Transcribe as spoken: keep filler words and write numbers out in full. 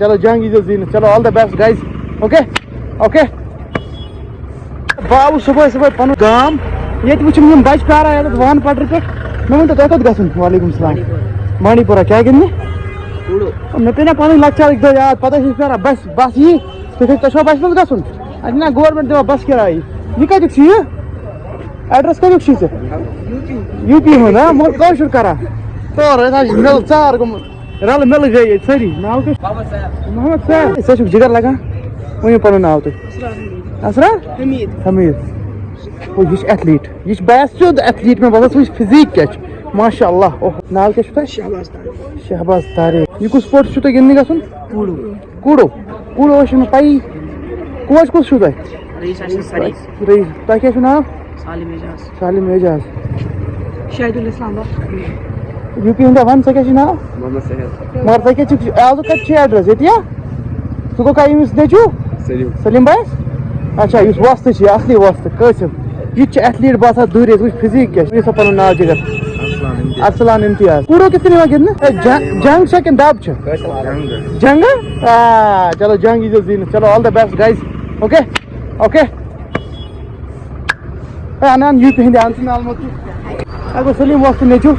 چلو جنگ ییٖزیو زیٖنِتھ، چلو، all the best guys. Okay, okay. بہٕ آوُس صُبحٲے صُبحٲے پَنُن گام، ییٚتہِ وٕچھِم یِم بَچہٕ پیاران یَتَتھ وان پَٹرِ پٮ۪ٹھ۔ مےٚ ؤنۍ تو، تۄہہِ کوٚت گژھُن؟ وعلیکُم السلام۔ بانڈی پورہ۔ کیٛاہ گِنٛدنہِ؟ لوٗڈو۔ مےٚ پیٚیہِ نہ پَنٕنۍ لۄکچارٕکۍ دۄہ یاد، پَتہٕ ٲسۍ أسۍ پیاران بَس، بَس یی۔ تُہۍ کٔژِ، تۄہہِ چھوا بَسہِ منٛز گژھُن؟ اَتہِ چھِنہ government دِوان بَس کِراے۔ یہِ کَتیُک چھُ یہِ؟ Address کَتیُک چھُے ژےٚ؟ یوٗ پی ہُنٛد، ہا؟ مگر کٲشُر کَران۔ تورٕ، أسۍ حظ چھِ مِل ژار گوٚمُت۔ رَلہٕ مِلہٕ گٔے ییٚتہِ سٲری۔ ناو کیٛاہ چھُ؟ محمد سیف۔ محمد سیف۔ ژےٚ چھُکھ جِگر لَگان؟ ؤنِو پَنُن ناو تُہۍ۔ اسرار حمید۔ اسرار؟ حمید۔ حمید۔ او، یہِ چھُ athlete۔ یہِ چھُ، باسیو سیوٚد athlete، مےٚ باسان، سُہ وٕچھ physique کیٛاہ چھُ۔ ماشاء اللہ۔ اوہ، ناو کیٛاہ چھُ تۄہہِ؟ شہباز طارق۔ شہباز طارق۔ یہِ کُس sports چھُو تۄہہِ گِنٛدنہِ گژھُن؟ کوٗڈو۔ کوٗڈو؟ کوٗڈو چھُنہٕ پَیی۔ coach کُس چھُو تۄہہِ؟ رئیس حسن سریٖف۔ رئیس۔ تۄہہِ کیٛاہ چھُو ناو؟ سالم اعجاز۔ سالم Ejaz. شاہدُل Islam but. U P ہُنٛد وَن، ژےٚ کیٛاہ چھُے ناو؟ محمد سہیل۔ مگر تۄہہِ کیٛاہ چھُ، آز کَتہِ چھُ address؟ ییٚتہِ یا؟ ژٕ گوٚو کَتہِ أمِس نیٚچوٗ؟ سلیم۔ سلیم بھایَس؟ اچھا، یُس وۄستہٕ چھُ، یہِ اَصلی وۄستہٕ، قٲسِم۔ یہِ تہِ چھُ athlete باسان دوٗرے، ژٕ وٕچھ physique کیٛاہ چھُ۔ ؤنِو سا پَنُن ناو جِگر۔ ارسلان امتیاز۔ ارسلان امتیاز۔ کوٗڈو کِتھ کٔنۍ یِوان گِنٛدنہٕ؟ ہے، جنٛگ، جنٛگ چھا کِنہٕ دَب چھِ؟ جنٛگ۔ جنٛگ؟ آ، چلو، جنٛگ ییٖزیو زیٖنِتھ۔ چلو، all the best guys۔ Okay, okay. ہے، اَنان یوٗ پی ہِنٛدِ اَن ژٕ مےٚ اَلمُت۔ اَگو سلیٖم وۄستہٕ نیٚچوٗ۔